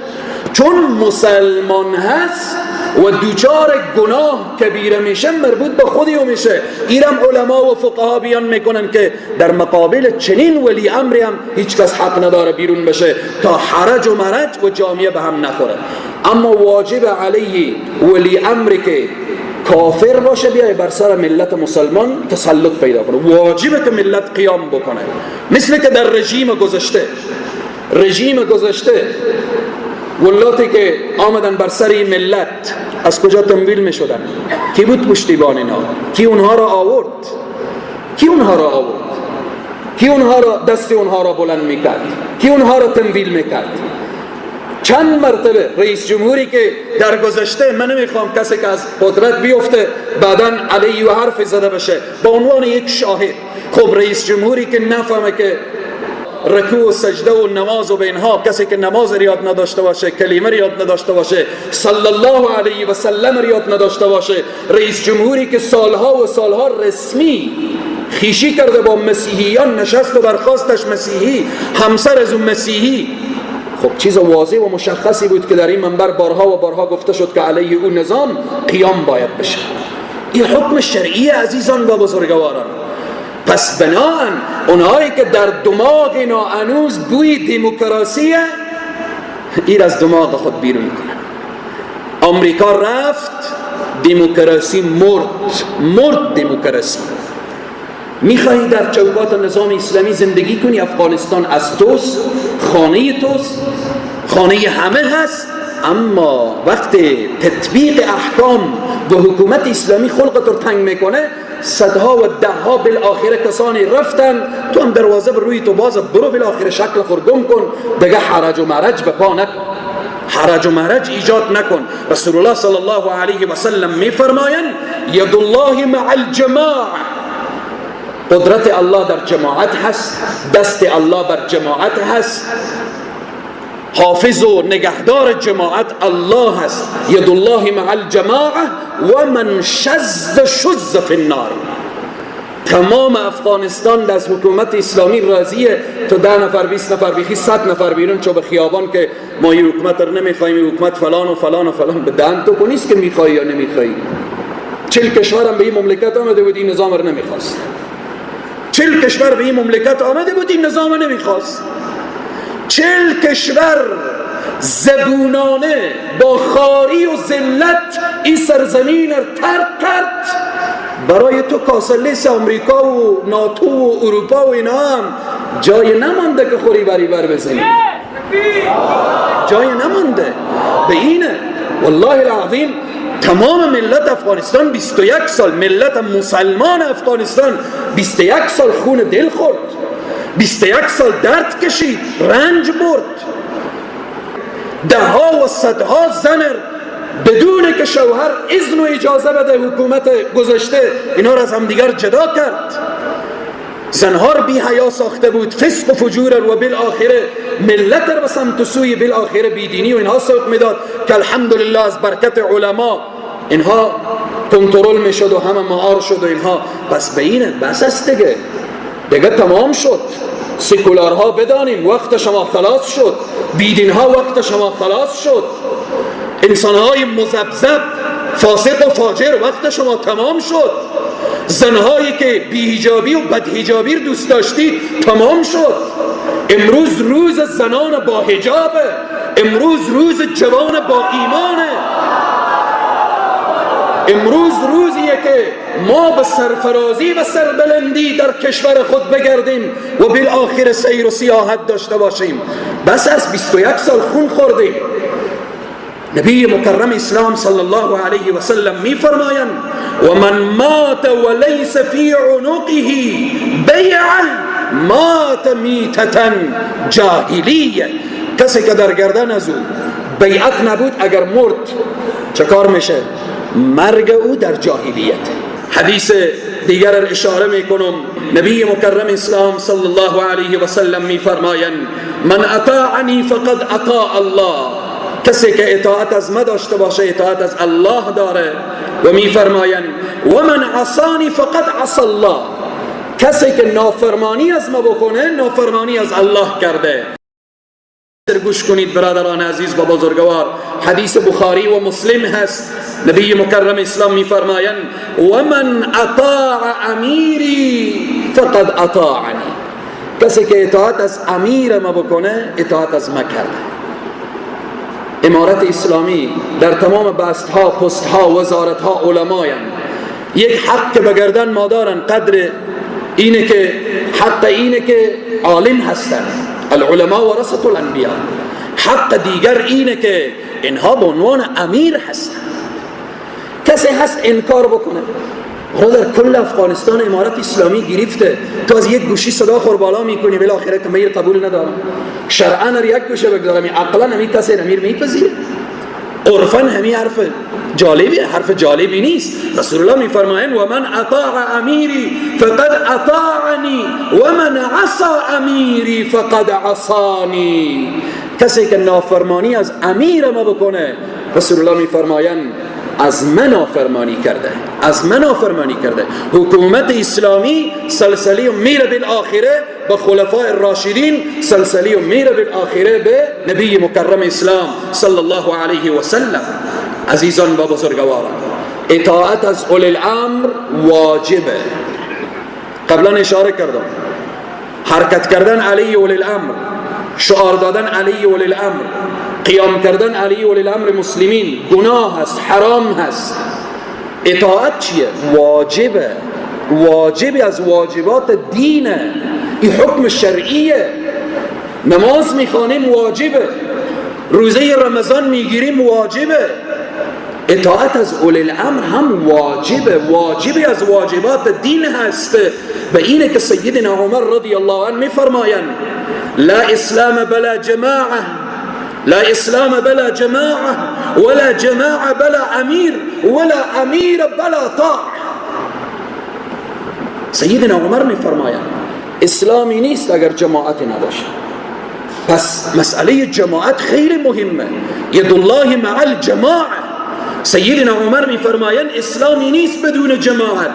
چون مسلمان هست و دوچار گناه کبیره میشه، مربوط به خودی او میشه. ایرم علما و فقها بیان میکنن که در مقابل چنین ولی امری هم هیچ کس حق نداره بیرون بشه تا حرج و مرج و جامعه به هم نخوره. اما واجب علیه ولی امری که کافر باشه بیای بر سر ملت مسلمان تسلط پیدا کنه، واجبه که ملت قیام بکنه. مثل که در رژیم گذشته ولاتی که آمدن بر سر این ملت از کجا تمویل می شدن؟ کی بود پشتیبان اینا؟ کی اونها را آورد؟ کی اونها را آورد؟ کی اونها را دست اونها را بلند میکرد؟ کی اونها را تمویل میکرد؟ چند مرتبه رئیس جمهوری که در گذشته، من نمیخوام کسی که از قدرت بیفته بعداً علیه و حرف زده بشه به عنوان یک شاهد، خب رئیس جمهوری که نفهمه که رکوع و سجده و نماز و بینها، کسی که نماز ریاد نداشته باشه، کلمه ریاد نداشته باشه، صلی الله علیه و سلم ریاد نداشته باشه، رئیس جمهوری که سالها و سالها رسمی خیشی کرده با مسیحیان، نشست و برخواستش مسیحی، همسر از اون مسیحی، خب چیز واضح و مشخصی بود که در این منبر بارها و بارها گفته شد که علیه اون نظام قیام باید بشه. این حکم شرعی عزیزان و بزرگواران. پس بناهن اونهایی که در دماغ اینا هنوز بوی دموکراسیه، این از دماغ خود بیرون کنن. آمریکا رفت، دموکراسی مرد دموکراسی. میخوایی در چوکات نظام اسلامی زندگی کنی؟ افغانستان از توست، خانه توست، خانه همه هست، اما وقتی تطبیق احکام و حکومت اسلامی خلقت رو تنگ میکنه، صدها و دهها بالاخره کسانی رفتن، تو هم دروازه بر روی تو باز، برو بالاخره شکل خود گم کن دیگه، حرج و مرج به پا نکن، حرج و مرج ایجاد نکن. رسول الله صلی الله علیه و سلم میفرمایند ید الله مع الجماعه، قدرت الله در جماعت هست، دست الله بر جماعت هست، حافظ و نگهدار جماعت الله هست. ید الله مع الجماعه و من شذ شذ فی النار. تمام افغانستان از حکومت اسلامی راضیه، تو 10 نفر 20 نفر بیخی 100 نفر بیرون چو به خیابان که ما این حکومت رو نمیخوایم، این حکومت فلان و فلان و فلان، به دهن تو نیست که میخوایی یا نمیخوایی. 40 کشورم به این مملکت آمده بود این نظام رو نمیخواست، 40 کشور به این مملکت آمده بود این نظام رو نمیخواست، 40 کشور زبونانه با خاری و ذلت این سرزمین رو ترک کرد برای تو. کاسلیس آمریکا و ناتو و اروپا و اینا هم جای نمانده که خوری بری بر بزنی، جای نمانده به اینه. والله العظیم تمام ملت افغانستان 21 سال، ملت مسلمان افغانستان 21 سال خون دل خورد، 21 سال درد کشید، رنج برد، ده ها و صدها زن بدون که شوهر اذن و اجازه بده حکومت گذشته اینا را از همدیگر جدا کرد، زنها رو بی حیا ساخته بود، فسق و فجور و بالآخره ملت رو به سمت سوی بالآخره بیدینی و اینها سوق میداد که الحمدلله از برکت علما اینها کنترل میشد و همه معار شد و اینها. پس به اینه بس است دیگه، دیگه تمام شد. سکولارها بدانیم وقت شما خلاص شد، بیدینها وقت شما خلاص شد، انسانهای مذبذب فاسق و فاجر وقت شما تمام شد، زنهایی که بی‌حجابی و بدحجابی رو دوست داشتید تمام شد. امروز روز زنان با حجابه، امروز روز جوان با ایمانه، امروز روزیه که ما به سرفرازی و سربلندی در کشور خود بگردیم و بالآخر سیر و سیاحت داشته باشیم. بس از 21 سال خون خوردیم. نبی مکرم اسلام صلی الله علیه و سلم می فرمایند و من مات و لیس فی عنقه بیعه مات میتة جاهلیه. کسی که در گردن از او بیعت نبود اگر مرد چه کار میشه؟ مرگ او در جاهلیت. حدیث دیگر را اشاره میکنم. نبی مکرم اسلام صلی الله علیه و سلم می فرمایند من اطاعنی فقد اطاع الله. کسی که اطاعت از ما داشته باشه اطاعت از الله داره. و میفرمایند و من عصانی فقد عصى الله، کسی که نافرمانی از ما بکنه نافرمانی از الله کرده. گوش کنید برادران عزیز و بزرگوار، حدیث بخاری و مسلم هست. نبی مکرم اسلام میفرمایند و من اطاع امیری فقد اطاعنی، کسی که اطاعت از امیر ما بکنه اطاعت از ما کرده. امارت اسلامی در تمام بست ها، پست ها، وزارت ها علماین. یک حق که به گردن ما دارن قدر اینه که حق اینه که عالم هستن، العلماء ورثة الانبیاء. حق دیگر اینه که اینها به عنوان امیر هستن. کسی هست انکار بکنه؟ در کل افغانستان امارت اسلامی گرفته، تو از یک گوشی صدا خور بالا میکنی بالاخره که میر قبول ندارم، شرعا رو یک گوشه بگذارم، عقلا همی کسی امیر میپذیره، عرفا همی حرف جالبی، حرف جالبی نیست. رسول الله میفرمایند و من اطاع امیری فقد اطاعنی و من عصى امیری فقد عصانی. کسی که نافرمانی از امیر ما بکنه، رسول الله میفرمایند از من نافرمانی کرده، از من نافرمانی کرده. حکومت اسلامی سلسله میره بالآخره به خلفاء الراشدین، سلسله میره بالآخره به نبی مکرم اسلام صلی الله علیه و سلم. عزیزان و بزرگواران، اطاعت از اولی الامر واجبه. قبلا اشاره کردم، حرکت کردن علیه اولی الامر، شعار دادن علیه اولی الامر، قیام کردن علیه اولی الامر مسلمین گناه هست، حرام هست. اطاعت چیه؟ واجبه، واجب از واجبات دینه، این حکم شرعیه. نماز میخوانیم واجبه، روزه رمضان میگیریم واجبه. اطاعت از اولی الامر هم واجبه، واجبی از واجبات دین هست. و اینه که سیدنا عمر رضی الله عنه میفرمایند لا اسلام بلا جماعه، لا اسلام بلا جماعه ولا جماعه بلا امیر ولا امیر بلا طاعه. سیدنا عمر میفرمایند اسلامی نیست اگر جماعت نباشه. پس مسئله جماعت خیلی مهمه، ید الله مع الجماعه. سیدنا عمر میفرمایند اسلامی نیست بدون جماعت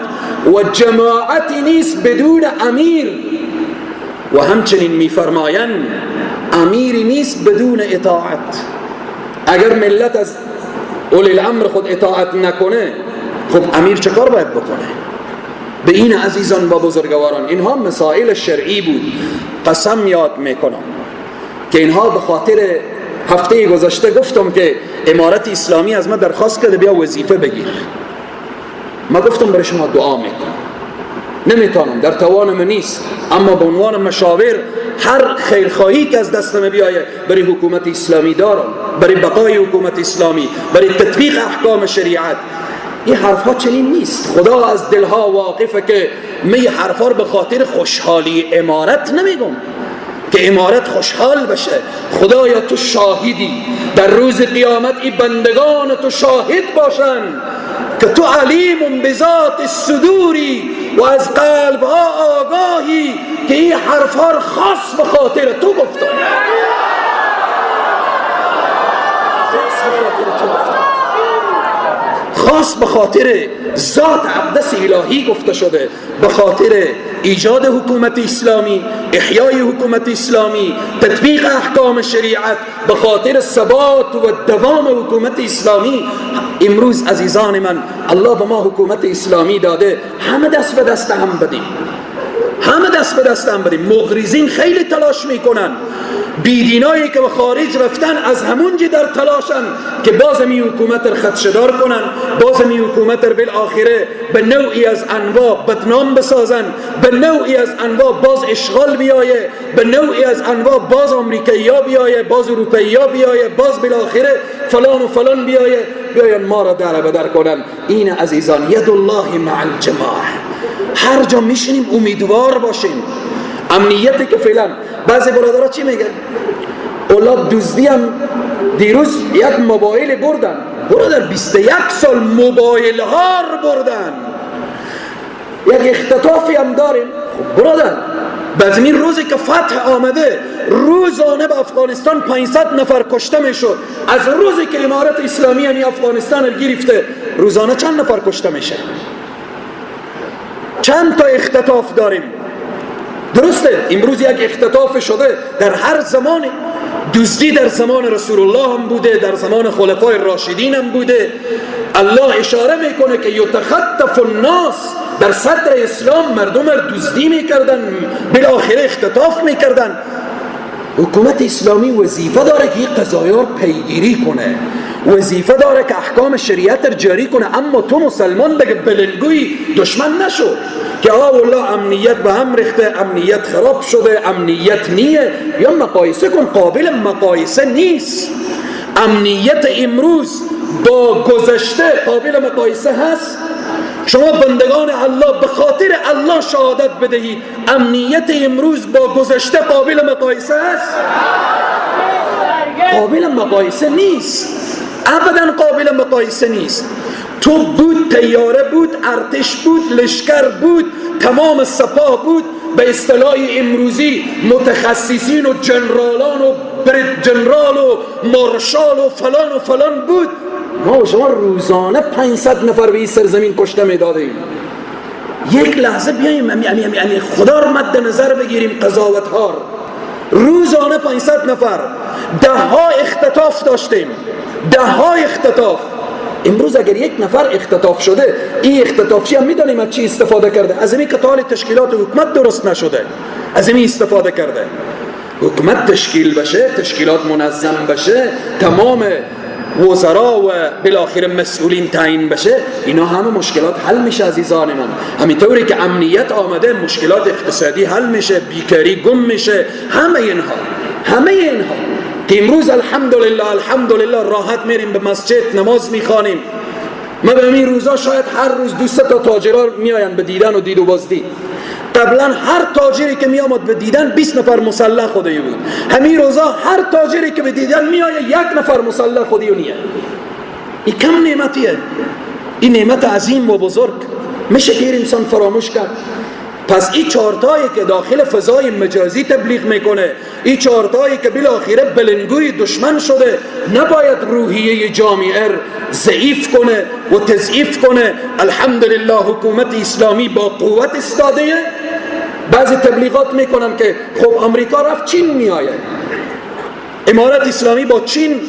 و جماعتی نیست بدون امیر. و همچنین میفرمایند امیری نیست بدون اطاعت. اگر ملت از اولی الامر خود اطاعت نکنه، خب امیر چه کار باید بکنه؟ به این عزیزان و بزرگواران، اینها مسائل شرعی بود. قسم یاد میکنم که اینها به خاطر هفته گذشته گفتم که امارت اسلامی از ما درخواست کرده بیا وظیفه بگیر. ما گفتم برای شما دعا میکنم، نمیتونم، در توان من نیست، اما به عنوان مشاور هر خیرخواهی که از دستم بیایه برای حکومت اسلامی دارم، برای بقای حکومت اسلامی، برای تطبیق احکام شریعت. این حرفها چنین نیست. خدا از دلها واقفه که می حرفا رو به خاطر خوشحالی امارت نمیگم که امارت خوشحال بشه. خدایا تو شاهدی، در روز قیامت این بندگان تو شاهد باشن که تو علیم بذات الصدوری و از قلب ها آگاهی که این حرفها رو خاص به خاطر تو گفتم، خاص به خاطر تو گفتم، خاص به خاطر ذات اقدس الهی گفته شده، به خاطر ایجاد حکومت اسلامی، احیای حکومت اسلامی، تطبیق احکام شریعت، به خاطر ثبات و دوام حکومت اسلامی. امروز عزیزان من، الله به ما حکومت اسلامی داده، همه دست به دست هم بدیم، همه دست به دست هم بدیم. مغرضین خیلی تلاش میکنن، بیدینایی که به خارج رفتن از همونجی در تلاشن که باز می حکومت رو خدشدار کنن، باز می حکومت رو بالآخره به نوعی از انواع بدنام بسازن، به نوعی از انواع باز اشغال بیایه، به نوعی از انواع باز آمریکایی‌ها بیایه، باز اروپایی‌ها بیایه، باز بالآخره فلان و فلان بیایه، بیاین ما را در بدر کنن. این عزیزان ید الله مع الجماعه. هر جا میشینیم امیدوار باشیم. امنیتی که فعلا بعضی برادرها چی میگن؟ اولاد دزدی هم دیروز یک موبایل بردن. برادر 21 سال موبایل ها رو بردن، یک اختطافی هم داریم. خب برادر بعد این روزی که فتح آمده روزانه به افغانستان 500 نفر کشته میشد. از روزی که امارت اسلامی همی افغانستان رو گرفته روزانه چند نفر کشته میشه؟ چند تا اختطاف داریم؟ درسته امروز یک اختطاف شده در هر زمان. دزدی در زمان رسول الله هم بوده، در زمان خلفای راشدین هم بوده. الله اشاره میکنه که یتخطف الناس، در صدر اسلام مردم دزدی میکردن، بالاخره اختطاف میکردن. حکومت اسلامی وظیفه داره که این قضایا رو پیگیری کنه، وظیفه داره که احکام شریعت رو جاری کنه. اما تو مسلمان دیگه بلنگوی دشمن نشو که آه والله امنیت به هم ریخته، امنیت خراب شده، امنیت نیه. یا مقایسه کن، قابل مقایسه نیست. امنیت امروز با گذشته قابل مقایسه هست؟ شما بندگان الله به خاطر الله شهادت بدهید، امنیت امروز با گذشته قابل مقایسه هست؟ قابل مقایسه نیست، ابدا قابل مقایسه نیست. تو بود، تیاره بود، ارتش بود، لشکر بود، تمام سپاه بود، به اصطلاح امروزی متخصصین و جنرالان و برید جنرال و مارشال و فلان و فلان بود. ما و شما روزانه 500 نفر به این سرزمین کشته میدادیم. یک لحظه بیاییم امی خدا رو مد نظر بگیریم، قضاوت ها. روزانه 500 نفر، ده ها اختطاف داشتیم، ده ها اختطاف. امروز اگر یک نفر اختطاف شده، این اختطافچی هم میدانیم از چی استفاده کرده؟ از این که تا حال تشکیلات حکومت درست نشده، از این استفاده کرده. حکومت تشکیل بشه، تشکیلات منظم بشه، تمام وزرا و بالاخره مسئولین تعیین بشه، اینا همه مشکلات حل میشه عزیزان من. همینطوری که امنیت آمده، مشکلات اقتصادی حل میشه، بیکاری گم میشه، همه اینها، همه اینها که امروز الحمدلله الحمدلله راحت میریم به مسجد نماز میخوانیم. ما به این روزا شاید هر روز 2-3 تا تاجرها میآیند به دیدن و دید و بازدید. قبلا هر تاجری که می آمد به دیدن 20 نفر مسلح خودی بود. همین روزا هر تاجری که به دیدن می آید 1 نفر مسلح خودی نیه. این کم نعمتیه، این نعمت عظیم و بزرگ میشه که انسان فراموش کرد. پس این چارتایی که داخل فضای مجازی تبلیغ میکنه، این چارتایی که بالاخره بلنگوی دشمن شده، نباید روحیه جامعه ضعیف کنه و تضعیف کنه. الحمدلله حکومت اسلامی با قوت استاده. بعضی تبلیغات میکنن که خب امریکا رفت چین میآید، امارت اسلامی با چین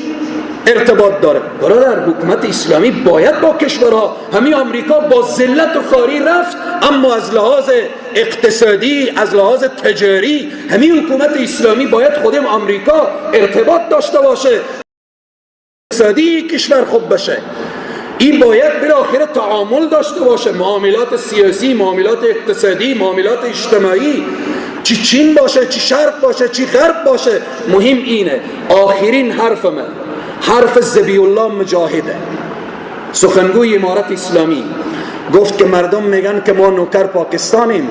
ارتباط داره. برادر، حکومت اسلامی باید با کشورها، همین امریکا با ذلت و خواری رفت، اما از لحاظ اقتصادی، از لحاظ تجاری، همین حکومت اسلامی باید خودم امریکا ارتباط داشته باشه، اقتصادی کشور خوب بشه. این باید بالاخره تعامل داشته باشه، معاملات سیاسی، معاملات اقتصادی، معاملات اجتماعی، چی چین باشه، چی شرق باشه، چی غرب باشه. مهم اینه. آخرین حرف من، حرف ذبیح الله مجاهده، سخنگوی امارت اسلامی، گفت که مردم میگن که ما نوکر پاکستانیم.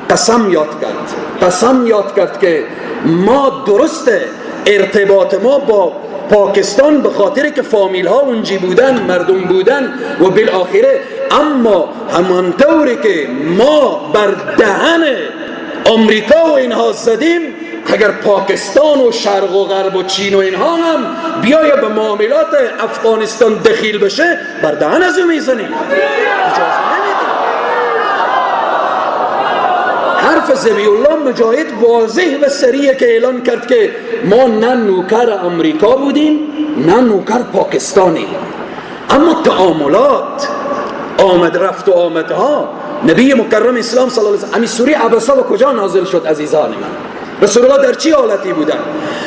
قسم یاد کرد، قسم یاد کرد که ما درسته ارتباط ما با پاکستان به خاطر که فامیل ها اونجی بودن، مردم بودن و بالآخره، اما همانطوری که ما بر دهن امریکا و اینها زدیم، اگر پاکستان و شرق و غرب و چین و اینها هم بیای به معاملات افغانستان دخیل بشه، بر دهن از او میزنیم، اجازه نمیدیم. حرف ذبیح الله مجاهد واضح و صریح که اعلان کرد که ما نه نوکر امریکا بودیم نه نوکر پاکستانی، اما تعاملات آمد رفت و آمدها. نبی مکرم اسلام صلی الله علیه و آله، سوره عبسه و کجا نازل شد عزیزان من؟ رسول الله در چه حالتی بودن؟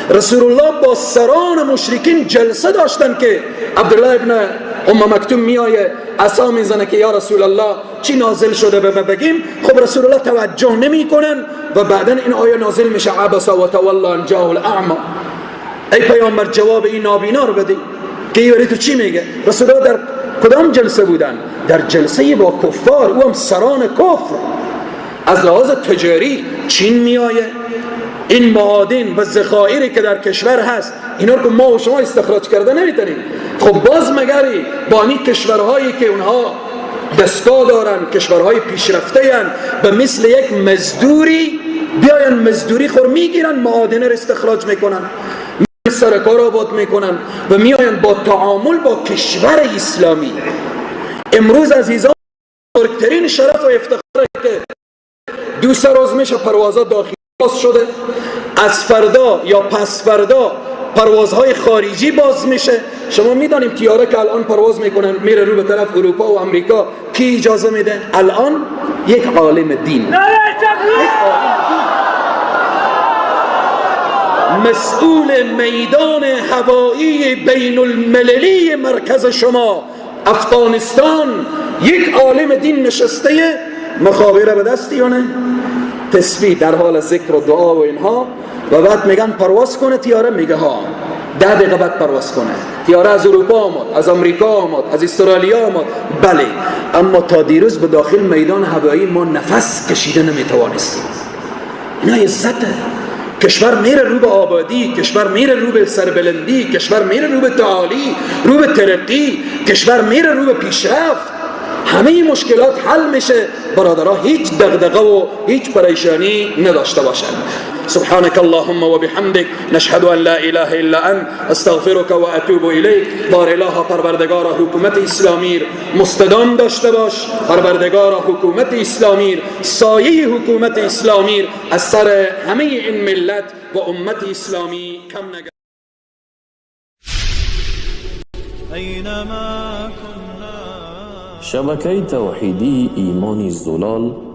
رسول الله با سران مشرکین جلسه داشتن که عبدالله ابن ام مکتوم میایه عصا میزنه که یا رسول الله چی نازل شده به ما بگیم. خب رسول الله توجه نمیکنن و بعدا این آیه نازل میشه، عبس و تولی ان جاءه الاعمی. ای پیامبر جواب این نابینا رو بده که این تو چی میگه؟ رسول الله در کدام جلسه بودن؟ در جلسه با کفار، او هم سران کفر. از لحاظ تجاری چین میایه، این معادن و ذخایری که در کشور هست اینا رو که ما و شما استخراج کرده نمیتونیم. خب باز مگری با این کشورهایی که اونها دستگاه دارن، کشورهای پیشرفته هن، به مثل یک مزدوری بیاین مزدوری خور میگیرن، معادنه رو استخراج میکنن، سرکار آباد میکنن و میاین با تعامل با کشور اسلامی. امروز عزیزان بزرگترین شرف و افتخاره که 2-3 روز میشه پروازها داخلی باز شده، از فردا یا پس فردا پروازهای خارجی باز میشه. شما میدانیم تیاره که الان پرواز میکنن میره رو به طرف اروپا و امریکا، کی اجازه میده؟ الان یک عالم دین، یک عالم دین مسئول میدان هوایی بین المللی مرکز شما افغانستان، یک عالم دین نشسته، مخابره به دستی یا نه، تسبیح در حال ذکر و دعا و اینها، و بعد میگن پرواز کنه تیاره، میگه ها 10 دقیقه بعد پرواز کنه. تیاره از اروپا آمد، از امریکا آمد، از استرالیا آمد، بله، اما تا دیروز به داخل میدان هوایی ما نفس کشیده نمیتوانستیم. اینا عزته. کشور میره رو به آبادی، کشور میره رو به سربلندی، کشور میره رو به تعالی، رو به ترقی، کشور میره رو به پیشرفت. همه مشکلات حل میشه برادرها، هیچ دغدغه و هیچ پریشانی نداشته باشن. سبحانك اللهم وبحمدك نشهد ان لا اله الا انت استغفرك واتوب الیک. بار اله پروردگارا حکومت اسلامی مستدام داشته باش، پروردگارا حکومت اسلامی، سایه حکومت اسلامی از سر همه این ملت و امت اسلامی کم نگردد. شبکه توحیدی ایمان زلال.